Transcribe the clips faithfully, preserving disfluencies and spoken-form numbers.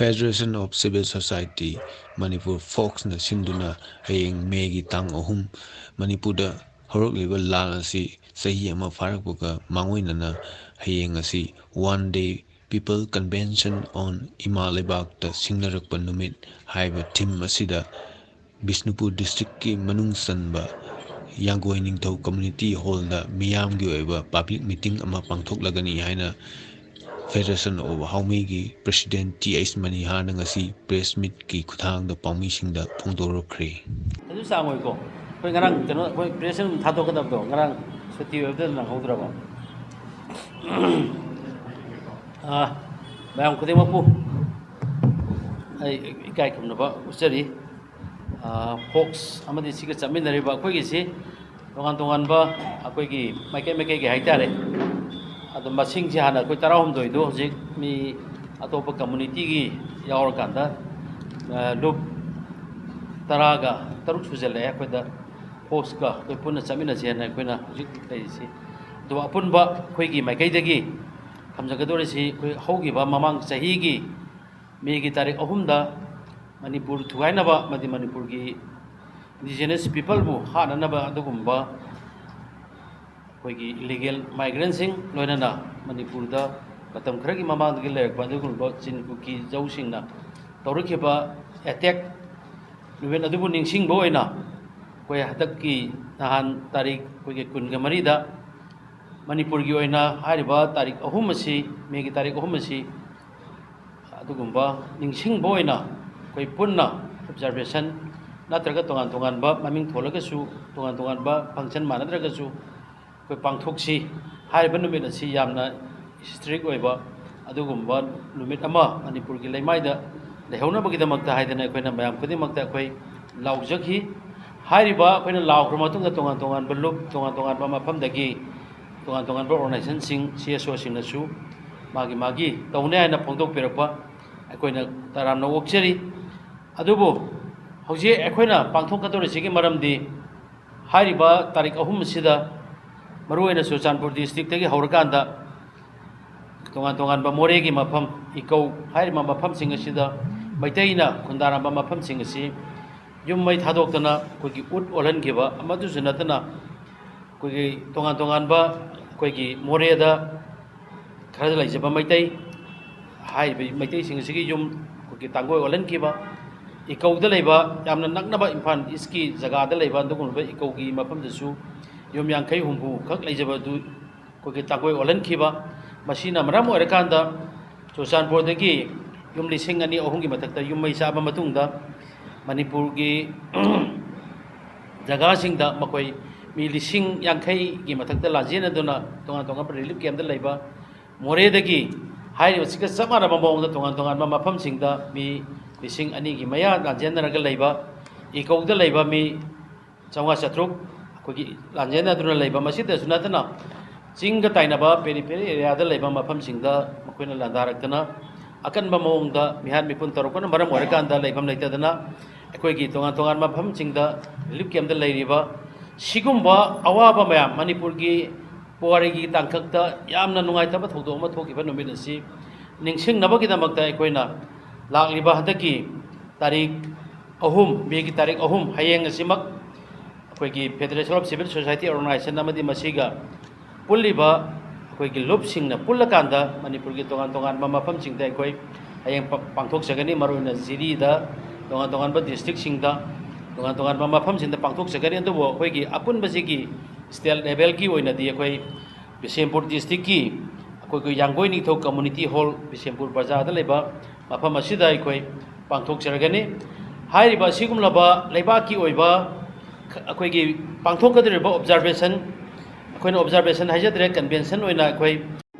Federation of Civil Society Manipur, ꯐꯣꯛꯁꯅ ꯁꯤꯟꯗꯨꯅ ꯍꯌꯦꯡ ꯃꯦꯒꯤ ꯇꯥꯡ ꯑꯍꯨꯝ ꯃꯅꯤꯄꯨꯔꯗ ꯍꯧꯔꯛꯂꯤꯕ ꯂꯥꯟ ꯑꯁꯤ ꯆꯍꯤ ꯑꯃ ꯐꯥꯔꯛꯄꯒ ꯃꯥꯡꯑꯣꯏꯅꯅ ꯍꯌꯦꯡ ꯑꯁꯤ One Day People Convention on ꯏꯃꯥ ꯂꯩꯕꯥꯛꯇ ꯁꯤꯡꯅꯔꯛꯄ ꯅꯨꯃꯤꯠ ꯍꯥꯏꯕ ꯊꯤꯝ ꯑꯁꯤꯗ ꯕꯤꯁꯅꯨꯄꯨꯔ ꯗꯤꯁꯇ꯭ꯔꯤꯛꯀꯤ ꯃꯅꯨꯡ ꯆꯟꯕ ꯌꯥꯡꯒꯣꯏ ꯅꯤꯡꯊꯧ ꯀꯝꯃ꯭ꯌꯨꯅꯤꯇꯤ ꯍꯣꯜꯗ ꯃꯤꯌꯥꯝꯒꯤ ꯑꯣꯏꯕ ꯄꯕ꯭ꯂꯤꯛ ꯃꯤꯇꯤꯡ ꯑꯃ ꯄꯥꯡꯊꯣꯛꯂꯒꯅꯤ ꯍꯥꯏꯅ ꯐꯦꯗꯔꯦꯁꯟ ꯑꯣꯐ ꯍꯥꯎꯃꯤꯒꯤ ꯄ꯭ꯔꯦꯁꯤꯗꯦꯟꯠ ꯇꯤ ꯑꯩꯆ ꯃꯅꯤꯍꯥꯔꯅ ꯉꯁꯤ ꯄ꯭ꯔꯦꯁ ꯃꯤꯠꯀꯤ ꯈꯨꯠꯊꯥꯡꯗ ꯄꯥꯎꯃꯤꯁꯤꯡꯗ ꯐꯣꯡꯗꯣꯔꯛꯈ꯭ꯔꯦ꯫ ꯑꯗꯨ ꯆꯥꯡ ꯑꯣꯏꯀꯣ꯫ ꯑꯩꯈꯣꯏ ꯉꯔꯥꯡ ꯀꯩꯅꯣ, ꯑꯩꯈꯣꯏ ꯄ꯭ꯔꯦꯁ ꯑꯗꯨꯝ ꯊꯥꯗꯣꯛꯀꯗꯕꯗꯣ ꯉꯔꯥꯡ ꯁꯨꯇꯤ ꯑꯣꯏꯕꯗ ꯅꯪꯍꯧꯗ꯭ꯔꯕ꯫ ꯑꯥ, ꯃꯌꯥꯝ ꯈꯨꯗꯤꯡꯃꯛꯄꯨ ꯑꯩ ꯏꯀꯥꯏ ꯈꯨꯝꯅꯕ ꯎꯠꯆꯔꯤ꯫ ꯑꯥ, ꯐꯣꯛꯁ ꯑꯃꯗꯤ ꯁꯤꯒ ꯆꯠꯃꯤꯟꯅꯔꯤꯕ ꯑꯩꯈꯣꯏꯒꯤꯁꯤ ꯇꯣꯉꯥꯟ ꯇꯣꯉꯥꯟꯕ ꯑꯩꯈꯣꯏꯒꯤ ꯃꯥꯏꯀꯩ ꯃꯥꯏꯀꯩꯒꯤ ꯍꯥꯏꯇꯥꯔꯦ꯫ ꯑꯗꯣ ꯃꯁꯤꯡꯁꯦ ꯍꯥꯟꯅ ꯑꯩꯈꯣꯏ ꯇꯔꯥꯍꯨꯝꯗꯣꯏꯗꯣ ꯍꯧꯖꯤꯛ ꯃꯤ ꯑꯇꯣꯞꯄ ꯀꯝꯃꯨꯅꯤꯇꯤꯒꯤ ꯌꯥꯎꯔꯀꯥꯟꯗ, ꯑ, ꯂꯨꯞ ꯇꯔꯥꯒ ꯇꯔꯨꯛ ꯁꯨꯖꯜꯂꯛꯑꯦ ꯑꯩꯈꯣꯏꯗ ꯐꯣꯛꯁꯀ ꯑꯩꯈꯣꯏ ꯄꯨꯟꯅ ꯆꯠꯃꯤꯟꯅꯁꯦꯅ ꯑꯩꯈꯣꯏꯅ ꯍꯧꯖꯤꯛ ꯂꯩꯔꯤꯁꯤ꯫ ꯑꯗꯨꯒ ꯑꯄꯨꯟꯕ ꯑꯩꯈꯣꯏꯒꯤ ꯃꯥꯏꯀꯩꯗꯒꯤ ꯊꯝꯖꯒꯗꯧꯔꯤꯁꯤ ꯑꯩꯈꯣꯏ ꯍꯧꯈꯤꯕ ꯃꯃꯥꯡ ꯆꯍꯤꯒꯤ ꯃꯦꯒꯤ ꯇꯥꯔꯤꯛ ꯑꯍꯨꯝꯗ ꯃꯅꯤꯄꯨꯔ ꯊꯨꯒꯥꯏꯅꯕ ꯑꯃꯗꯤ ꯃꯅꯤꯄꯨꯔꯒꯤ ꯏꯟꯗꯤꯖꯤꯅꯁ ꯄꯤꯄꯜꯕꯨ ꯍꯥꯠꯅꯅꯕ ꯑꯗꯨꯒꯨꯝꯕ ꯑꯩꯈꯣꯏꯒꯤ ꯏꯂꯤꯒꯦꯜ ꯃꯥꯏꯒ꯭ꯔꯦꯟꯁꯤꯡ, ꯂꯣꯏꯅꯅ ꯃꯅꯤꯄꯨꯔꯗ ꯃꯇꯝ ꯈꯔꯒꯤ ꯃꯃꯥꯡꯗꯒꯤ ꯂꯩꯔꯛꯄ ꯑꯗꯨꯒꯨꯝꯂꯕ ꯆꯤꯟ ꯀꯨꯀꯤ ꯖꯧꯁꯤꯡꯅ ꯇꯧꯔꯛꯈꯤꯕ ꯑꯦꯇꯦꯛ ꯅꯨꯃꯤꯠ ꯑꯗꯨꯕꯨ ꯅꯤꯡꯁꯤꯡꯕ ꯑꯣꯏꯅ ꯑꯩꯈꯣꯏ ꯍꯟꯗꯛꯀꯤ ꯅꯍꯥꯟ ꯇꯥꯔꯤꯛ ꯑꯩꯈꯣꯏꯒꯤ ꯀꯨꯟꯒ ꯃꯔꯤꯗ ꯃꯅꯤꯄꯨꯔꯒꯤ ꯑꯣꯏꯅ ꯍꯥꯏꯔꯤꯕ ꯇꯥꯔꯤꯛ ꯑꯍꯨꯝ ꯑꯁꯤ, ꯃꯦꯒꯤ ꯇꯥꯔꯤꯛ ꯑꯍꯨꯝ ꯑꯁꯤ ꯑꯗꯨꯒꯨꯝꯕ ꯅꯤꯡꯁꯤꯡꯕ ꯑꯣꯏꯅ ꯑꯩꯈꯣꯏ ꯄꯨꯟꯅ ꯑꯣꯕꯖꯥꯔꯕꯦꯁꯟ ꯅꯠꯇ꯭ꯔꯒ ꯇꯣꯉꯥꯟ ꯇꯣꯉꯥꯟꯕ ꯃꯃꯤꯡ ꯊꯣꯜꯂꯒꯁꯨ, ꯇꯣꯉꯥꯟ ꯇꯣꯉꯥꯟꯕ ꯐꯪꯁꯟ ꯃꯥꯟꯅꯗ꯭ꯔꯒꯁꯨ ꯑꯩꯈꯣꯏ ꯄꯥꯡꯊꯣꯛꯁꯤ꯫ ꯍꯥꯏꯔꯤꯕ ꯅꯨꯃꯤꯠ ꯑꯁꯤ ꯌꯥꯝꯅ ꯍꯤꯁꯇꯣꯔꯤꯛ ꯑꯣꯏꯕ ꯑꯗꯨꯒꯨꯝꯕ ꯅꯨꯃꯤꯠ ꯑꯃ ꯃꯅꯤꯄꯨꯔꯒꯤ ꯂꯩꯃꯥꯏꯗ ꯂꯩꯍꯧꯅꯕꯒꯤꯗꯃꯛꯇ ꯍꯥꯏꯗꯅ ꯑꯩꯈꯣꯏꯅ ꯃꯌꯥꯝ ꯈꯨꯗꯤꯡꯃꯛꯇ ꯑꯩꯈꯣꯏ ꯂꯥꯎꯖꯈꯤ꯫ ꯍꯥꯏꯔꯤꯕ ꯑꯩꯈꯣꯏꯅ ꯂꯥꯎꯈ꯭ꯔ ꯃꯇꯨꯡꯗ ꯇꯣꯉꯥꯟ ꯇꯣꯉꯥꯟꯕ ꯂꯨꯞ, ꯇꯣꯉꯥꯟ ꯇꯣꯉꯥꯟꯕ ꯃꯐꯝꯗꯒꯤ ꯇꯣꯉꯥꯟ ꯇꯣꯉꯥꯟꯕ ꯑꯣꯔꯒꯅꯥꯏꯖꯦꯁꯟꯁꯤꯡ, ꯁꯤ ꯑꯦꯁ ꯑꯣꯁꯤꯡꯅꯁꯨ ꯃꯥꯒꯤ ꯃꯥꯒꯤ ꯇꯧꯅꯤ ꯍꯥꯏꯅ ꯐꯣꯡꯗꯣꯛꯄꯤꯔꯛꯄ ꯑꯩꯈꯣꯏꯅ ꯇꯔꯥꯝꯅ ꯑꯣꯛꯆꯔꯤ꯫ ꯑꯗꯨꯕꯨ ꯍꯧꯖꯤꯛ ꯑꯩꯈꯣꯏꯅ ꯄꯥꯡꯊꯣꯛꯀꯗꯧꯔꯤꯁꯤꯒꯤ ꯃꯔꯝꯗꯤ ꯍꯥꯏꯔꯤꯕ ꯇꯥꯔꯤꯛ ꯑꯍꯨꯝ ꯑꯁꯤꯗ ꯃꯔꯨꯑꯣꯏꯅ ꯆꯨꯔꯆꯥꯟꯄꯨꯔ ꯗꯤꯁꯇ꯭ꯔꯤꯛꯇꯒꯤ ꯍꯧꯔꯀꯥꯟꯗ ꯇꯣꯉꯥꯟ ꯇꯣꯉꯥꯟꯕ ꯃꯣꯔꯦꯒꯤ ꯃꯐꯝ, ꯏꯀꯧ ꯍꯥꯏꯔꯤꯕ ꯃꯐꯝꯁꯤꯡ ꯑꯁꯤꯗ ꯃꯩꯇꯩꯅ ꯈꯨꯟꯗꯥꯔꯝꯕ ꯃꯐꯝꯁꯤꯡ ꯑꯁꯤ ꯌꯨꯝ ꯃꯩ ꯊꯥꯗꯣꯛꯇꯅ ꯑꯩꯈꯣꯏꯒꯤ ꯎꯠ ꯑꯣꯜꯍꯟꯈꯤꯕ, ꯑꯃꯗꯨꯁꯨ ꯅꯠꯇꯅ ꯑꯩꯈꯣꯏꯒꯤ ꯇꯣꯉꯥꯟ ꯇꯣꯉꯥꯟꯕ ꯑꯩꯈꯣꯏꯒꯤ ꯃꯣꯔꯦꯗ ꯈꯔ ꯂꯩꯖꯕ ꯃꯩꯇꯩ, ꯍꯥꯏꯔꯤꯕ ꯃꯩꯇꯩꯁꯤꯡ ꯑꯁꯤꯒꯤ ꯌꯨꯝ ꯑꯩꯈꯣꯏꯒꯤ ꯇꯥꯡꯒꯣꯏ ꯑꯣꯜꯍꯟꯈꯤꯕ, ꯏꯀꯧꯗ ꯂꯩꯕ, ꯌꯥꯝꯅ ꯅꯛꯅꯕ ꯏꯝꯐꯥꯜ ꯏꯁꯀꯤ ꯖꯒꯥꯗ ꯂꯩꯕ ꯑꯗꯨꯒꯨꯝꯂꯕ ꯏꯀꯧꯒꯤ ꯃꯐꯝꯗꯁꯨ ꯌꯨꯝ ꯌꯥꯡꯈꯩ ꯍꯨꯝꯐꯨ ꯈꯛ ꯂꯩꯖꯕ ꯑꯗꯨ ꯑꯩꯈꯣꯏꯒꯤ ꯇꯥꯡꯒꯣꯏ ꯑꯣꯜꯍꯟꯈꯤꯕ, ꯃꯁꯤꯅ ꯃꯔꯝ ꯑꯣꯏꯔꯀꯥꯟꯗ ꯆꯨꯔꯆꯥꯟꯄꯨꯔꯗꯒꯤ ꯌꯨꯝ ꯂꯤꯁꯤꯡ ꯑꯅꯤ ꯑꯍꯨꯝꯒꯤ ꯃꯊꯛꯇ ꯌꯨꯝ ꯃꯩ ꯆꯥꯕ ꯃꯇꯨꯡꯗ ꯃꯅꯤꯄꯨꯔꯒꯤ ꯖꯒꯥꯁꯤꯡꯗ ꯃꯈꯣꯏ ꯃꯤ ꯂꯤꯁꯤꯡ ꯌꯥꯡꯈꯩꯒꯤ ꯃꯊꯛꯇ ꯂꯥꯟꯖꯦꯟꯅꯗꯨꯅ ꯇꯣꯉꯥꯟ ꯇꯣꯉꯥꯟꯕ ꯔꯤꯂꯤꯐ ꯀꯦꯝꯞꯇ ꯂꯩꯕ, ꯃꯣꯔꯦꯗꯒꯤ ꯍꯥꯏꯔꯤꯕꯁꯤꯒ ꯆꯞ ꯃꯥꯟꯅꯕ ꯃꯑꯣꯡꯗ ꯇꯣꯉꯥꯟ ꯇꯣꯉꯥꯟꯕ ꯃꯐꯝꯁꯤꯡꯗ ꯃꯤ ꯂꯤꯁꯤꯡ ꯑꯅꯤꯒꯤ ꯃꯌꯥ ꯂꯥꯟꯖꯦꯟꯅꯔꯒ ꯂꯩꯕ, ꯏꯀꯧꯗ ꯂꯩꯕ ꯃꯤ ꯆꯥꯝꯃꯉꯥ ꯆꯥꯇ꯭ꯔꯨꯛ ꯑꯩꯈꯣꯏꯒꯤ ꯂꯥꯟꯖꯦꯟꯅꯗꯨꯅ ꯂꯩꯕ꯫ ꯃꯁꯤꯗꯁꯨ ꯅꯠꯇꯅ ꯆꯤꯡꯒ ꯇꯥꯏꯅꯕ ꯄꯦꯔꯤꯐꯦꯔꯤ ꯑꯦꯔꯤꯌꯥꯗ ꯂꯩꯕ ꯃꯐꯝꯁꯤꯡꯗ ꯃꯈꯣꯏꯅ ꯂꯥꯟꯗꯥꯔꯛꯇꯅ ꯑꯀꯟꯕ ꯃꯑꯣꯡꯗ ꯃꯤꯍꯥꯠ ꯃꯤꯄꯨꯟ ꯇꯧꯔꯛꯄꯅ ꯃꯔꯝ ꯑꯣꯏꯔꯀꯥꯟꯗ ꯂꯩꯐꯝ ꯂꯩꯇꯗꯅ ꯑꯩꯈꯣꯏꯒꯤ ꯇꯣꯉꯥꯟ ꯇꯣꯉꯥꯟꯕ ꯃꯐꯝꯁꯤꯡꯗ ꯔꯤꯂꯤꯐ ꯀꯦꯝꯞꯇ ꯂꯩꯔꯤꯕ ꯁꯤꯒꯨꯝꯕ ꯑꯋꯥꯕ ꯃꯌꯥꯝ, ꯃꯅꯤꯄꯨꯔꯒꯤ ꯄꯨꯋꯥꯔꯤꯒꯤ ꯇꯥꯡꯀꯛꯇ ꯌꯥꯝꯅ ꯅꯨꯡꯉꯥꯏꯇꯕ ꯊꯧꯗꯣꯛ ꯑꯃ ꯊꯣꯛꯈꯤꯕ ꯅꯨꯃꯤꯠ ꯑꯁꯤ ꯅꯤꯡꯁꯤꯡꯅꯕꯒꯤꯗꯃꯛꯇ ꯑꯩꯈꯣꯏꯅ ꯂꯥꯛꯂꯤꯕ ꯍꯟꯗꯛꯀꯤ ꯇꯥꯔꯤꯛ ꯑꯍꯨꯝ, ꯃꯦꯒꯤ ꯇꯥꯔꯤꯛ ꯑꯍꯨꯝ, ꯍꯌꯦꯡ ꯑꯁꯤꯃꯛ ꯑꯩꯈꯣꯏꯒꯤ Federation of Civil Society Organization ꯑꯃꯗꯤ ꯃꯁꯤꯒ ꯄꯨꯜꯂꯤꯕ ꯑꯩꯈꯣꯏꯒꯤ ꯂꯨꯞꯁꯤꯡꯅ ꯄꯨꯜꯂꯀꯥꯟꯗ ꯃꯅꯤꯄꯨꯔꯒꯤ ꯇꯣꯉꯥꯟ ꯇꯣꯉꯥꯟꯕ ꯃꯐꯝꯁꯤꯡꯗ ꯑꯩꯈꯣꯏ ꯍꯌꯦꯡ ꯄ-, ꯄꯥꯡꯊꯣꯛꯆꯒꯅꯤ꯫ ꯃꯔꯨꯑꯣꯏꯅ ꯖꯤꯔꯤꯗ, ꯇꯣꯉꯥꯟ ꯇꯣꯉꯥꯟꯕ ꯗꯤꯁꯇ꯭ꯔꯤꯛꯁꯤꯡꯗ, ꯇꯣꯉꯥꯟ ꯇꯣꯉꯥꯟꯕ ꯃꯐꯝꯁꯤꯡꯗ ꯄꯥꯡꯊꯣꯛꯆꯒꯅꯤ꯫ ꯑꯗꯨꯕꯨ ꯑꯩꯈꯣꯏꯒꯤ ꯑꯄꯨꯟꯕꯁꯤꯒꯤ ꯁ꯭ꯇꯦꯠ ꯂꯦꯚꯦꯜꯒꯤ ꯑꯣꯏꯅꯗꯤ ꯑꯩꯈꯣꯏ ꯕꯤꯁꯦꯝꯄꯨꯔ ꯗꯤꯁꯇ꯭ꯔꯤꯛꯀꯤ ꯑꯩꯈꯣꯏꯒꯤ ꯌꯥꯡꯒꯣꯏ ꯅꯤꯡꯊꯧ ꯀꯝꯃꯨꯅꯤꯇꯤ ꯍꯣꯜ, ꯕꯤꯁꯦꯝꯄꯨꯔ ꯕꯖꯥꯔꯗ ꯂꯩꯕ ꯃꯐꯝ ꯑꯁꯤꯗ ꯑꯩꯈꯣꯏ ꯄꯥꯡꯊꯣꯛꯆꯔꯒꯅꯤ꯫ ꯍꯥꯏꯔꯤꯕ ꯑꯁꯤꯒꯨꯝꯂꯕ ꯂꯩꯕꯥꯛꯀꯤ ꯑꯣꯏꯕ ꯑꯩꯈꯣꯏꯒꯤ ꯄꯥꯡꯊꯣꯛꯀꯗꯧꯔꯤꯕ ꯑꯣꯕꯖꯥꯔꯕꯦꯁꯟ, ꯑꯩꯈꯣꯏꯅ ꯑꯣꯕꯖꯥꯔꯕꯦꯁꯟ ꯍꯥꯏꯖꯗ꯭ꯔꯦ, ꯀꯟꯚꯦꯟꯁꯟ ꯑꯣꯏꯅ ꯑꯩꯈꯣꯏ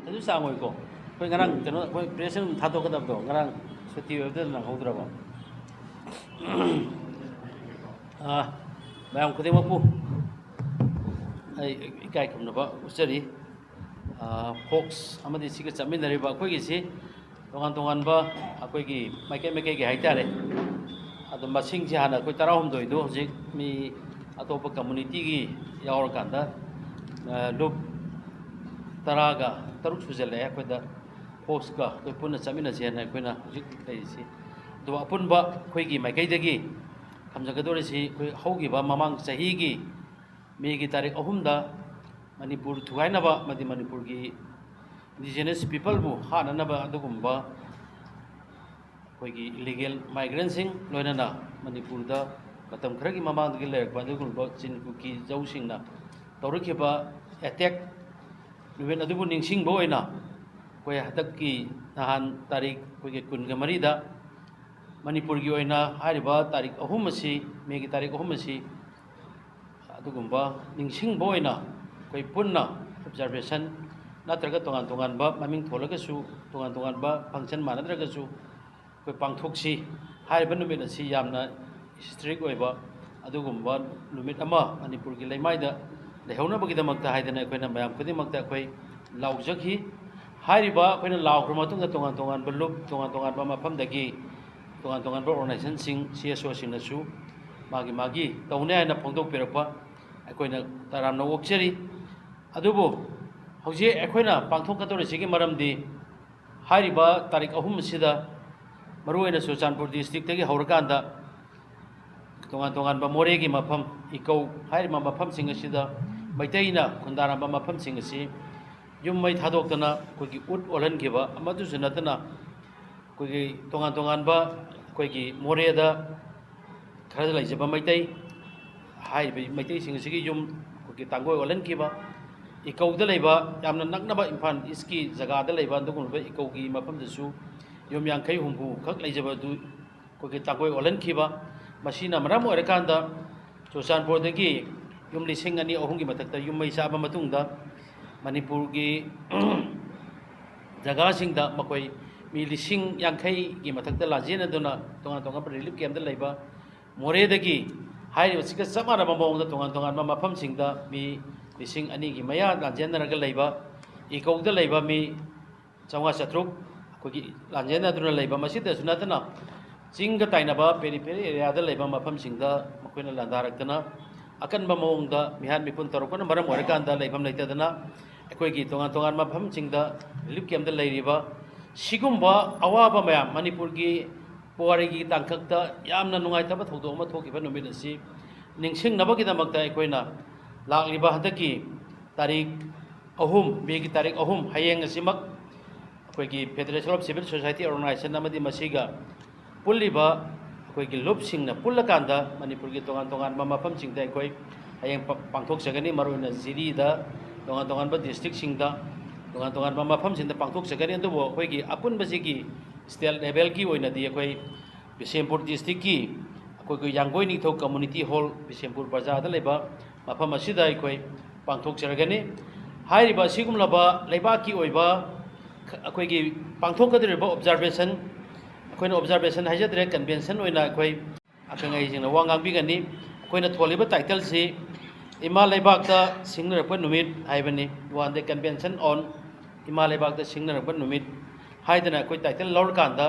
ꯑꯗꯨ ꯆꯥꯡ ꯑꯣꯏꯀꯣ꯫ ꯑꯩꯈꯣꯏ ꯉꯔꯥꯡ ꯀꯩꯅꯣ, ꯑꯩꯈꯣꯏ ꯄ꯭ꯔꯦꯁ ꯑꯗꯨꯝ ꯊꯥꯗꯣꯛꯀꯗꯕꯗꯣ ꯉꯔꯥꯡ ꯁꯨꯇꯤ ꯑꯣꯏꯕꯗ ꯅꯪꯍꯧꯗ꯭ꯔꯕ? ꯑꯥ, ꯃꯌꯥꯝ ꯈꯨꯗꯤꯡꯃꯛꯄꯨ ꯑꯩ ꯏꯀꯥꯏ ꯈꯨꯝꯅꯕ ꯎꯠꯆꯔꯤ꯫ ꯑꯥ, ꯐꯣꯛꯁ ꯑꯃꯗꯤ ꯁꯤꯒ ꯆꯠꯃꯤꯟꯅꯔꯤꯕ ꯑꯩꯈꯣꯏꯒꯤꯁꯤ ꯇꯣꯉꯥꯟ ꯇꯣꯉꯥꯟꯕ ꯑꯩꯈꯣꯏꯒꯤ ꯃꯥꯏꯀꯩ ꯃꯥꯏꯀꯩꯒꯤ ꯍꯥꯏꯇꯥꯔꯦ꯫ ꯑꯗꯣ ꯃꯁꯤꯡꯁꯦ ꯍꯥꯟꯅ ꯑꯩꯈꯣꯏ ꯇꯔꯥꯍꯨꯝꯗꯣꯏꯗꯣ ꯍꯧꯖꯤꯛ ꯃꯤ ꯑꯇꯣꯞꯄ ꯀꯝꯃꯨꯅꯤꯇꯤꯒꯤ ꯌꯥꯎꯔꯀꯥꯟꯗ, ꯑꯥ, ꯂꯨꯞ ꯇꯔꯥꯒ ꯇꯔꯨꯛ ꯁꯨꯖꯜꯂꯛꯑꯦ ꯑꯩꯈꯣꯏꯗ꯫ ꯐꯣꯛꯁꯀ ꯑꯩꯈꯣꯏ ꯄꯨꯟꯅ ꯆꯠꯃꯤꯟꯅꯁꯦꯅ ꯑꯩꯈꯣꯏꯅ ꯍꯧꯖꯤꯛ ꯂꯩꯔꯤꯁꯤ꯫ ꯑꯗꯨꯒ ꯑꯄꯨꯟꯕ ꯑꯩꯈꯣꯏꯒꯤ ꯃꯥꯏꯀꯩꯗꯒꯤ ꯊꯝꯖꯒꯗꯧꯔꯤꯁꯤ, ꯑꯩꯈꯣꯏ ꯍꯧꯈꯤꯕ ꯃꯃꯥꯡ ꯆꯍꯤꯒꯤ ꯃꯦꯒꯤ ꯇꯥꯔꯤꯛ ꯑꯍꯨꯝꯗ ꯃꯅꯤꯄꯨꯔ ꯊꯨꯒꯥꯏꯅꯕ ꯑꯃꯗꯤ ꯃꯅꯤꯄꯨꯔꯒꯤ indigenous peopleꯕꯨ ꯍꯥꯠꯅꯅꯕ ꯑꯗꯨꯒꯨꯝꯕ ꯑꯩꯈꯣꯏꯒꯤ illegal migrantꯁꯤꯡ, ꯂꯣꯏꯅꯅ ꯃꯅꯤꯄꯨꯔꯗ ꯃꯇꯝ ꯈꯔꯒꯤ ꯃꯃꯥꯡꯗꯒꯤ ꯂꯩꯔꯛꯄ ꯑꯗꯨꯒꯨꯝꯕ ꯆꯤꯟ ꯀꯨꯀꯤ ꯖꯧꯁꯤꯡꯅ ꯇꯧꯔꯛꯈꯤꯕ attack ꯅꯨꯃꯤꯠ ꯑꯗꯨꯕꯨ ꯅꯤꯡꯁꯤꯡꯕ ꯑꯣꯏꯅ ꯑꯩꯈꯣꯏ ꯍꯟꯗꯛꯀꯤ ꯅꯍꯥꯟ ꯇꯥꯔꯤꯛ ꯑꯩꯈꯣꯏꯒꯤ ꯀꯨꯟꯒ ꯃꯔꯤꯗ ꯃꯅꯤꯄꯨꯔꯒꯤ ꯑꯣꯏꯅ ꯍꯥꯏꯔꯤꯕ ꯇꯥꯔꯤꯛ ꯑꯍꯨꯝ ꯑꯁꯤ, ꯃꯦꯒꯤ ꯇꯥꯔꯤꯛ ꯑꯍꯨꯝ ꯑꯁꯤ ꯑꯗꯨꯒꯨꯝꯕ ꯅꯤꯡꯁꯤꯡꯕ ꯑꯣꯏꯅ ꯑꯩꯈꯣꯏ ꯄꯨꯟꯅ observation ꯅꯠꯇ꯭ꯔꯒ ꯇꯣꯉꯥꯟ ꯇꯣꯉꯥꯟꯕ ꯃꯃꯤꯡ ꯊꯣꯜꯂꯒꯁꯨ, ꯇꯣꯉꯥꯟ ꯇꯣꯉꯥꯟꯕ function ꯃꯥꯟꯅꯗ꯭ꯔꯒꯁꯨ ꯑꯩꯈꯣꯏ ꯄꯥꯡꯊꯣꯛꯁꯤ꯫ ꯍꯥꯏꯔꯤꯕ ꯅꯨꯃꯤꯠ ꯑꯁꯤ ꯌꯥꯝꯅ historic ꯑꯣꯏꯕ ꯑꯗꯨꯒꯨꯝꯕ ꯅꯨꯃꯤꯠ ꯑꯃ ꯃꯅꯤꯄꯨꯔꯒꯤ ꯂꯩꯃꯥꯏꯗ ꯂꯩꯍꯧꯅꯕꯒꯤꯗꯃꯛꯇ ꯍꯥꯏꯗꯅ ꯑꯩꯈꯣꯏꯅ ꯃꯌꯥꯝ ꯈꯨꯗꯤꯡꯃꯛꯇ ꯑꯩꯈꯣꯏ ꯂꯥꯎꯖꯈꯤ꯫ ꯍꯥꯏꯔꯤꯕ ꯑꯩꯈꯣꯏꯅ ꯂꯥꯎꯈ꯭ꯔ ꯃꯇꯨꯡꯗ ꯇꯣꯉꯥꯟ ꯇꯣꯉꯥꯟꯕ ꯂꯨꯞ, ꯇꯣꯉꯥꯟ ꯇꯣꯉꯥꯟꯕ ꯃꯐꯝꯗꯒꯤ ꯇꯣꯉꯥꯟ ꯇꯣꯉꯥꯟꯕ organizationꯁꯤꯡ, CSOꯁꯤꯡꯅꯁꯨ ꯃꯥꯒꯤ ꯃꯥꯒꯤ ꯇꯧꯅꯤ ꯍꯥꯏꯅ ꯐꯣꯡꯗꯣꯛꯄꯤꯔꯛꯄ ꯑꯩꯈꯣꯏꯅ ꯇꯔꯥꯝꯅ ꯑꯣꯛꯆꯔꯤ꯫ ꯑꯗꯨꯕꯨ ꯍꯧꯖꯤꯛ ꯑꯩꯈꯣꯏꯅ ꯄꯥꯡꯊꯣꯛꯀꯗꯧꯔꯤꯁꯤꯒꯤ ꯃꯔꯝꯗꯤ ꯍꯥꯏꯔꯤꯕ ꯇꯥꯔꯤꯛ ꯑꯍꯨꯝ ꯑꯁꯤꯗ ꯃꯔꯨꯑꯣꯏꯅ ꯆꯨꯔꯆꯥꯟꯄꯨꯔ districtꯇꯒꯤ ꯍꯧꯔꯀꯥꯟꯗ ꯇꯣꯉꯥꯟ ꯇꯣꯉꯥꯟꯕ ꯃꯣꯔꯦꯒꯤ ꯃꯐꯝ, ꯏꯀꯧ ꯍꯥꯏꯔꯤꯕ ꯃꯐꯝꯁꯤꯡ ꯑꯁꯤꯗ ꯃꯩꯇꯩꯅ ꯈꯨꯟꯗꯥꯔꯝꯕ ꯃꯐꯝꯁꯤꯡ ꯑꯁꯤ ꯌꯨꯝ ꯃꯩ ꯊꯥꯗꯣꯛꯇꯅ ꯑꯩꯈꯣꯏꯒꯤ ꯎꯠ ꯑꯣꯜꯍꯟꯈꯤꯕ ꯑꯃꯗꯨꯁꯨ ꯅꯠꯇꯅ ꯑꯩꯈꯣꯏꯒꯤ ꯇꯣꯉꯥꯟ ꯇꯣꯉꯥꯟꯕ ꯑꯩꯈꯣꯏꯒꯤ ꯃꯣꯔꯦꯗ ꯈꯔ ꯂꯩꯖꯕ ꯃꯩꯇꯩ, ꯍꯥꯏꯔꯤꯕ ꯃꯩꯇꯩꯁꯤꯡ ꯑꯁꯤꯒꯤ ꯌꯨꯝ ꯑꯩꯈꯣꯏꯒꯤ ꯇꯥꯡꯒꯣꯏ ꯑꯣꯜꯍꯟꯈꯤꯕ, ꯏꯀꯧꯗ ꯂꯩꯕ ꯌꯥꯝꯅ ꯅꯛꯅꯕ ꯏꯝꯐꯥꯜ ꯏꯁꯀꯤ ꯖꯒꯥꯗ ꯂꯩꯕ ꯑꯗꯨꯒꯨꯝꯂꯕ ꯏꯀꯧꯒꯤ ꯃꯐꯝꯗꯁꯨ ꯌꯨꯝ ꯌꯥꯡꯈꯩ ꯍꯨꯝꯐꯨ ꯈꯛ ꯂꯩꯖꯕ ꯑꯗꯨ ꯑꯩꯈꯣꯏꯒꯤ ꯇꯥꯡꯒꯣꯏ ꯑꯣꯜꯍꯟꯈꯤꯕ꯫ ꯃꯁꯤꯅ ꯃꯔꯝ ꯑꯣꯏꯔꯀꯥꯟꯗ ꯆꯨꯔꯆꯥꯟꯄꯨꯔꯗꯒꯤ ꯌꯨꯝ ꯂꯤꯁꯤꯡ ꯑꯅꯤ ꯑꯍꯨꯝꯒꯤ ꯃꯊꯛꯇ ꯌꯨꯝ ꯃꯩ ꯆꯥꯕ ꯃꯇꯨꯡꯗ ꯃꯅꯤꯄꯨꯔꯒꯤ ꯖꯒꯥꯁꯤꯡꯗ ꯃꯈꯣꯏ ꯃꯤ ꯂꯤꯁꯤꯡ ꯌꯥꯡꯈꯩꯒꯤ ꯃꯊꯛꯇ ꯂꯥꯟꯖꯦꯟꯅꯗꯨꯅ ꯇꯣꯉꯥꯟ ꯇꯣꯉꯥꯟꯕ relief campꯇ ꯂꯩꯕ, ꯃꯣꯔꯦꯗꯒꯤ ꯍꯥꯏꯔꯤꯕꯁꯤꯒ ꯆꯞ ꯃꯥꯟꯅꯕ ꯃꯑꯣꯡꯗ ꯇꯣꯉꯥꯟ ꯇꯣꯉꯥꯟꯕ ꯃꯐꯝꯁꯤꯡꯗ ꯃꯤ ꯂꯤꯁꯤꯡ ꯑꯅꯤꯒꯤ ꯃꯌꯥ ꯂꯥꯟꯖꯦꯟꯅꯔꯒ ꯂꯩꯕ, ꯏꯀꯧꯗ ꯂꯩꯕ ꯃꯤ ꯆꯥꯝꯃꯉꯥ ꯆꯥꯇ꯭ꯔꯨꯛ ꯑꯩꯈꯣꯏꯒꯤ ꯂꯥꯟꯖꯦꯟꯅꯗꯨꯅ ꯂꯩꯕ꯫ ꯃꯁꯤꯗꯁꯨ ꯅꯠꯇꯅ ꯆꯤꯡꯒ ꯇꯥꯏꯅꯕ peripheral areaꯗ ꯂꯩꯕ ꯃꯐꯝꯁꯤꯡꯗ ꯃꯈꯣꯏꯅ ꯂꯥꯟꯗꯥꯔꯛꯇꯅ ꯑꯀꯟꯕ ꯃꯑꯣꯡꯗ ꯃꯤꯍꯥꯠ ꯃꯤꯄꯨꯟ ꯇꯧꯔꯛꯄꯅ ꯃꯔꯝ ꯑꯣꯏꯔꯀꯥꯟꯗ ꯂꯩꯐꯝ ꯂꯩꯇꯗꯅ ꯑꯩꯈꯣꯏꯒꯤ ꯇꯣꯉꯥꯟ ꯇꯣꯉꯥꯟꯕ ꯃꯐꯝꯁꯤꯡꯗ relief campꯇ ꯂꯩꯔꯤꯕ ꯁꯤꯒꯨꯝꯕ ꯑꯋꯥꯕ ꯃꯌꯥꯝ, ꯃꯅꯤꯄꯨꯔꯒꯤ ꯄꯨꯋꯥꯔꯤꯒꯤ ꯇꯥꯡꯀꯛꯇ ꯌꯥꯝꯅ ꯅꯨꯡꯉꯥꯏꯇꯕ ꯊꯧꯗꯣꯛ ꯑꯃ ꯊꯣꯛꯈꯤꯕ ꯅꯨꯃꯤꯠ ꯑꯁꯤ ꯅꯤꯡꯁꯤꯡꯅꯕꯒꯤꯗꯃꯛꯇ ꯑꯩꯈꯣꯏꯅ ꯂꯥꯛꯂꯤꯕ ꯍꯟꯗꯛꯀꯤ ꯇꯥꯔꯤꯛ ꯑꯍꯨꯝ, ꯃꯦꯒꯤ ꯇꯥꯔꯤꯛ ꯑꯍꯨꯝ, ꯍꯌꯦꯡ ꯑꯁꯤꯃꯛ ꯑꯩꯈꯣꯏꯒꯤ Federation of Civil Society Organization ꯑꯃꯗꯤ ꯃꯁꯤꯒ ꯄꯨꯜꯂꯤꯕ ꯑꯩꯈꯣꯏꯒꯤ ꯂꯨꯞꯁꯤꯡꯅ ꯄꯨꯜꯂꯀꯥꯟꯗ ꯃꯅꯤꯄꯨꯔꯒꯤ ꯇꯣꯉꯥꯟ ꯇꯣꯉꯥꯟꯕ ꯃꯐꯝꯁꯤꯡꯗ ꯑꯩꯈꯣꯏ ꯍꯌꯦꯡ ꯄ-, ꯄꯥꯡꯊꯣꯛꯆꯒꯅꯤ꯫ ꯃꯔꯨꯑꯣꯏꯅ ꯖꯤꯔꯤꯗ, ꯇꯣꯉꯥꯟ ꯇꯣꯉꯥꯟꯕ districtꯁꯤꯡꯗ, ꯇꯣꯉꯥꯟ ꯇꯣꯉꯥꯟꯕ ꯃꯐꯝꯁꯤꯡꯗ ꯄꯥꯡꯊꯣꯛꯆꯒꯅꯤ꯫ ꯑꯗꯨꯕꯨ ꯑꯩꯈꯣꯏꯒꯤ ꯑꯄꯨꯟꯕꯁꯤꯒꯤ state levelꯒꯤ ꯑꯣꯏꯅꯗꯤ ꯑꯩꯈꯣꯏ ꯕꯤꯁꯦꯝꯄꯨꯔ districtꯀꯤ ꯑꯩꯈꯣꯏꯒꯤ ꯌꯥꯡꯒꯣꯏ ꯅꯤꯡꯊꯧ community hall, ꯕꯤꯁꯦꯝꯄꯨꯔ ꯕꯖꯥꯔꯗ ꯂꯩꯕ ꯃꯐꯝ ꯑꯁꯤꯗ ꯑꯩꯈꯣꯏ ꯄꯥꯡꯊꯣꯛꯆꯔꯒꯅꯤ꯫ ꯍꯥꯏꯔꯤꯕ ꯑꯁꯤꯒꯨꯝꯂꯕ ꯂꯩꯕꯥꯛꯀꯤ ꯑꯣꯏꯕ ꯑꯩꯈꯣꯏꯒꯤ ꯄꯥꯡꯊꯣꯛꯀꯗꯧꯔꯤꯕ observation, ꯑꯩꯈꯣꯏꯅ observation ꯍꯥꯏꯖꯗ꯭ꯔꯦ, convention ꯑꯣꯏꯅ ꯑꯩꯈꯣꯏ ꯑꯈꯪ ꯑꯍꯩꯁꯤꯡꯅ ꯋꯥ ꯉꯥꯡꯕꯤꯒꯅꯤ꯫ ꯑꯩꯈꯣꯏꯅ ꯊꯣꯜꯂꯤꯕ titleꯁꯤ ꯏꯃꯥ ꯂꯩꯕꯥꯛꯇ ꯁꯤꯡꯅꯔꯛꯄ ꯅꯨꯃꯤꯠ ꯍꯥꯏꯕꯅꯤ꯫ One day convention on ꯏꯃꯥ ꯂꯩꯕꯥꯛꯇ ꯁꯤꯡꯅꯔꯛꯄ ꯅꯨꯃꯤꯠ ꯍꯥꯏꯗꯅ ꯑꯩꯈꯣꯏ title ꯂꯧꯔꯀꯥꯟꯗ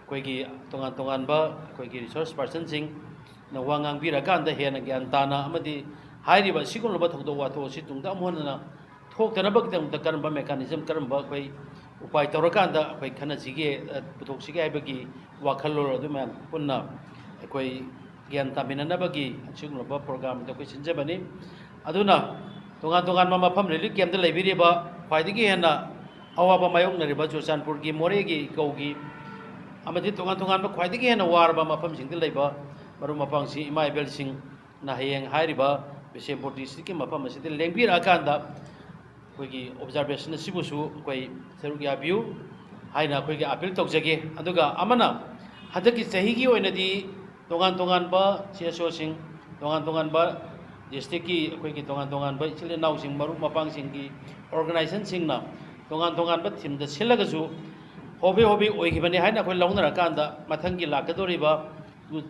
ꯑꯩꯈꯣꯏꯒꯤ ꯇꯣꯉꯥꯟ ꯇꯣꯉꯥꯟꯕ ꯑꯩꯈꯣꯏꯒꯤ resource personꯁꯤꯡꯅ ꯋꯥ ꯉꯥꯡꯕꯤꯔꯀꯥꯟꯗ ꯍꯦꯟꯅ ꯒ꯭ꯌꯥꯟ ꯇꯥꯅ ꯑꯃꯗꯤ ꯍꯥꯏꯔꯤꯕ ꯑꯁꯤꯒꯨꯝꯂꯕ ꯊꯧꯗꯣꯛ ꯋꯥꯊꯣꯛ ꯑꯁꯤ ꯇꯨꯡꯗ ꯑꯃꯨꯛ ꯍꯟꯅ ꯊꯣꯛꯇꯅꯕꯒꯤꯗꯃꯛꯇ ꯀꯔꯝꯕ mechanism, ꯀꯔꯝꯕ ꯑꯩꯈꯣꯏ ꯎꯄꯥꯏ ꯇꯧꯔꯀꯥꯟꯗ ꯑꯩꯈꯣꯏ ꯈꯟꯅꯁꯤꯒꯦ, ꯑ, ꯄꯨꯊꯣꯛꯁꯤꯒꯦ ꯍꯥꯏꯕꯒꯤ ꯋꯥꯈꯜꯂꯣꯟ ꯑꯗꯨ ꯃꯌꯥꯝ ꯄꯨꯟꯅ ꯑꯩꯈꯣꯏ ꯒ꯭ꯌꯥꯟ ꯇꯥꯃꯤꯟꯅꯅꯕꯒꯤ ꯑꯁꯤꯒꯨꯝꯂꯕ programꯗ ꯑꯩꯈꯣꯏ ꯁꯤꯟꯖꯕꯅꯤ꯫ ꯑꯗꯨꯅ ꯇꯣꯉꯥꯟ ꯇꯣꯉꯥꯟꯕ ꯃꯐꯝ relief campꯇ ꯂꯩꯕꯤꯔꯤꯕ ꯈ꯭ꯋꯥꯏꯗꯒꯤ ꯍꯦꯟꯅ ꯑꯋꯥꯕ ꯃꯥꯌꯣꯛꯅꯔꯤꯕ ꯆꯨꯔꯆꯥꯟꯄꯨꯔꯒꯤ ꯃꯣꯔꯦꯒꯤ ꯏꯀꯧꯒꯤ ꯑꯃꯗꯤ ꯇꯣꯉꯥꯟ ꯇꯣꯉꯥꯟꯕ ꯈ꯭ꯋꯥꯏꯗꯒꯤ ꯍꯦꯟꯅ ꯋꯥꯔꯕ ꯃꯐꯝꯁꯤꯡꯗ ꯂꯩꯕ ꯃꯔꯨꯞ ꯃꯄꯥꯡꯁꯤꯡ, ꯏꯃꯥ ꯏꯕꯦꯜꯁꯤꯡꯅ ꯍꯌꯦꯡ ꯍꯥꯏꯔꯤꯕ ꯕꯤꯁꯦꯝꯄꯨꯔ districtꯀꯤ ꯃꯐꯝ ꯑꯁꯤꯗ ꯂꯦꯡꯕꯤꯔꯛꯑꯀꯥꯟꯗ ꯑꯩꯈꯣꯏꯒꯤ observation ꯑꯁꯤꯕꯨꯁꯨ ꯑꯩꯈꯣꯏ ꯁꯔꯨꯛ ꯌꯥꯕꯤꯌꯨ ꯍꯥꯏꯅ ꯑꯩꯈꯣꯏꯒꯤ appeal ꯇꯧꯖꯒꯦ꯫ ꯑꯗꯨꯒ ꯑꯃꯅ, ꯍꯟꯗꯛꯀꯤ ꯆꯍꯤꯒꯤ ꯑꯣꯏꯅꯗꯤ ꯇꯣꯉꯥꯟ ꯇꯣꯉꯥꯟꯕ CSOꯁꯤꯡ, ꯇꯣꯉꯥꯟ ꯇꯣꯉꯥꯟꯕ districtꯀꯤ ꯑꯩꯈꯣꯏꯒꯤ ꯇꯣꯉꯥꯟ ꯇꯣꯉꯥꯟꯕ ꯏꯆꯤꯜ ꯏꯅꯥꯎꯁꯤꯡ, ꯃꯔꯨꯞ ꯃꯄꯥꯡꯁꯤꯡꯒꯤ organizationꯁꯤꯡꯅ ꯇꯣꯉꯥꯟ ꯇꯣꯉꯥꯟꯕ themeꯗ ꯁꯤꯜꯂꯒꯁꯨ hobby hobby ꯑꯣꯏꯈꯤꯕꯅꯤ ꯍꯥꯏꯅ ꯑꯩꯈꯣꯏ ꯂꯧꯅꯔꯀꯥꯟꯗ ꯃꯊꯪꯒꯤ ꯂꯥꯛꯀꯗꯧꯔꯤꯕ two,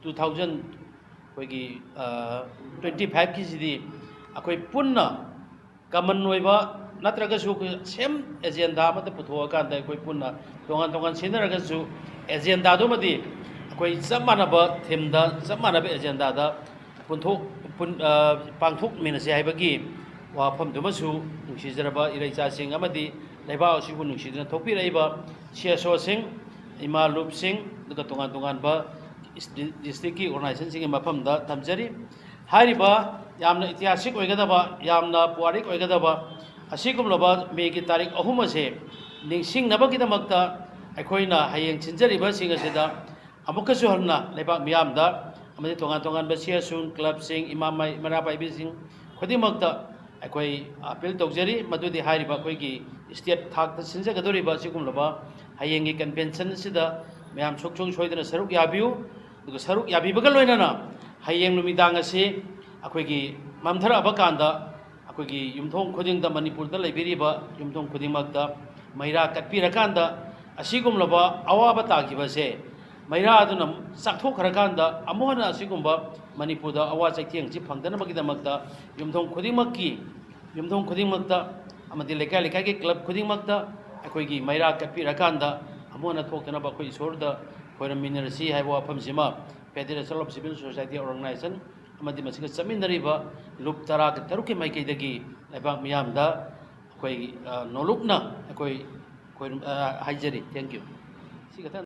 two thousand ꯑꯩꯈꯣꯏꯒꯤ, ꯑ, twenty fiveꯀꯤꯁꯤꯗꯤ ꯑꯩꯈꯣꯏ ꯄꯨꯟꯅ common ꯑꯣꯏꯕ ꯅꯠꯇ꯭ꯔꯒꯁꯨ ꯑꯩꯈꯣꯏ same agenda ꯑꯃꯗ ꯄꯨꯊꯣꯛꯑꯀꯥꯟꯗ ꯑꯩꯈꯣꯏ ꯄꯨꯟꯅ ꯇꯣꯉꯥꯟ ꯇꯣꯉꯥꯟ ꯁꯤꯖꯤꯟꯅꯔꯒꯁꯨ agendaꯗꯨꯃꯗꯤ ꯑꯩꯈꯣꯏ ꯆꯞ ꯃꯥꯟꯅꯕ themeꯗ, ꯆꯞ ꯃꯥꯟꯅꯕ agendaꯗ ꯄꯨꯟꯊꯣꯛ-, ꯄꯨꯟ-, ꯑ, ꯄꯥꯡꯊꯣꯛꯃꯤꯟꯅꯁꯤ ꯍꯥꯏꯕꯒꯤ ꯋꯥꯐꯝꯗꯨꯃꯁꯨ ꯅꯨꯡꯁꯤꯖꯔꯕ ꯏꯔꯩꯆꯥꯁꯤꯡ ꯑꯃꯗꯤ ꯂꯩꯕꯥꯛ ꯑꯁꯤꯕꯨ ꯅꯨꯡꯁꯤꯗꯨꯅ ꯊꯣꯛꯄꯤꯔꯛꯏꯕ ꯁꯤ ꯑꯦꯁ ꯑꯣꯁꯤꯡ, ꯏꯃꯥ ꯂꯨꯞꯁꯤꯡ, ꯑꯗꯨꯒ ꯇꯣꯉꯥꯟ ꯇꯣꯉꯥꯟꯕ ꯗꯤꯁꯇ꯭ꯔꯤꯛꯀꯤ ꯑꯣꯔꯒꯅꯥꯏꯖꯦꯁꯟꯁꯤꯡꯒꯤ ꯃꯐꯝꯗ ꯊꯝꯖꯔꯤ꯫ ꯍꯥꯏꯔꯤꯕ ꯌꯥꯝꯅ ꯏꯇꯤꯍꯥꯁꯤꯛ ꯑꯣꯏꯒꯗꯕ, ꯌꯥꯝꯅ ꯄꯨꯋꯥꯔꯤꯛ ꯑꯣꯏꯒꯗꯕ ꯑꯁꯤꯒꯨꯝꯂꯕ ꯃꯦꯒꯤ ꯇꯥꯔꯤꯛ ꯑꯍꯨꯝ ꯑꯁꯦ ꯅꯤꯡꯁꯤꯡꯅꯕꯒꯤꯗꯃꯛꯇ ꯑꯩꯈꯣꯏꯅ ꯍꯌꯦꯡ ꯁꯤꯟꯖꯔꯤꯕꯁꯤꯡ ꯑꯁꯤꯗ ꯑꯃꯨꯛꯀꯁꯨ ꯍꯟꯅ ꯂꯩꯕꯥꯛ ꯃꯤꯌꯥꯝꯗ ꯑꯃꯗꯤ ꯇꯣꯉꯥꯟ ꯇꯣꯉꯥꯟꯕ ꯁꯤ ꯑꯦꯁ ꯑꯣ, ꯀ꯭ꯂꯕꯁꯤꯡ, ꯏꯃꯥ ꯃꯩ-, ꯃꯩꯔꯥ ꯄꯥꯏꯕꯤꯁꯤꯡ ꯈꯨꯗꯤꯡꯃꯛꯇ ꯑꯩꯈꯣꯏ ꯑꯄꯤꯜ ꯇꯧꯖꯔꯤ꯫ ꯃꯗꯨꯗꯤ ꯍꯥꯏꯔꯤꯕ ꯑꯩꯈꯣꯏꯒꯤ ꯁ꯭ꯇꯦꯠ ꯊꯥꯛꯇ ꯁꯤꯟꯖꯒꯗꯧꯔꯤꯕ ꯑꯁꯤꯒꯨꯝꯂꯕ ꯍꯌꯦꯡꯒꯤ ꯀꯟꯚꯦꯟꯁꯟ ꯑꯁꯤꯗ ꯃꯌꯥꯝ ꯁꯨꯡꯁꯣꯏ ꯁꯣꯏꯗꯅ ꯁꯔꯨꯛ ꯌꯥꯕꯤꯌꯨ꯫ ꯑꯗꯨꯒ ꯁꯔꯨꯛ ꯌꯥꯕꯤꯕꯒ ꯂꯣꯏꯅꯅ ꯍꯌꯦꯡ ꯅꯨꯃꯤꯗꯥꯡ ꯑꯁꯤ ꯑꯩꯈꯣꯏꯒꯤ ꯃꯝꯊꯔꯛꯑꯕ ꯀꯥꯟꯗ ꯑꯩꯈꯣꯏꯒꯤ ꯌꯨꯝꯊꯣꯡ ꯈꯨꯗꯤꯡꯗ, ꯃꯅꯤꯄꯨꯔꯗ ꯂꯩꯕꯤꯔꯤꯕ ꯌꯨꯝꯊꯣꯡ ꯈꯨꯗꯤꯡꯃꯛꯇ ꯃꯩꯔꯥ ꯀꯠꯄꯤꯔꯀꯥꯟꯗ ꯑꯁꯤꯒꯨꯝꯂꯕ ꯑꯋꯥꯕ ꯇꯥꯈꯤꯕꯁꯦ ꯃꯩꯔꯥ ꯑꯗꯨꯅ ꯆꯥꯛꯊꯣꯛꯈ꯭ꯔꯀꯥꯟꯗ ꯑꯃꯨꯛ ꯍꯟꯅ ꯑꯁꯤꯒꯨꯝꯕ ꯃꯅꯤꯄꯨꯔꯗ ꯑꯋꯥ ꯆꯩꯊꯦꯡꯁꯤ ꯐꯪꯗꯅꯕꯒꯤꯗꯃꯛꯇ ꯌꯨꯝꯊꯣꯡ ꯈꯨꯗꯤꯡꯃꯛꯀꯤ, ꯌꯨꯝꯊꯣꯡ ꯈꯨꯗꯤꯡꯃꯛꯇ ꯑꯃꯗꯤ ꯂꯩꯀꯥꯏ ꯂꯩꯀꯥꯏꯒꯤ ꯀ꯭ꯂꯕ ꯈꯨꯗꯤꯡꯃꯛꯇ ꯑꯩꯈꯣꯏꯒꯤ ꯃꯩꯔꯥ ꯀꯠꯄꯤꯔꯀꯥꯟꯗ ꯑꯃꯨꯛ ꯍꯟꯅ ꯊꯣꯛꯇꯅꯕ ꯑꯩꯈꯣꯏ ꯏꯁꯣꯔꯗ ꯈꯣꯏꯔꯝꯃꯤꯟꯅꯔꯁꯤ ꯍꯥꯏꯕ ꯋꯥꯐꯝꯁꯤꯃ Federation of Civil Society Organization ꯑꯃꯗꯤ ꯃꯁꯤꯒ ꯆꯠꯃꯤꯟꯅꯔꯤꯕ ꯂꯨꯞ ꯇꯔꯥꯒ ꯇꯔꯨꯛꯀꯤ ꯃꯥꯏꯀꯩꯗꯒꯤ ꯂꯩꯕꯥꯛ ꯃꯤꯌꯥꯝꯗ ꯑꯩꯈꯣꯏ, ꯑ, ꯅꯣꯂꯨꯛꯅ ꯑꯩꯈꯣꯏ ꯈꯣꯏꯔꯝ-, ꯑ, ꯍꯥꯏꯖꯔꯤ꯫ Thank you꯫ ꯁꯤ ꯈꯛꯇꯪ꯫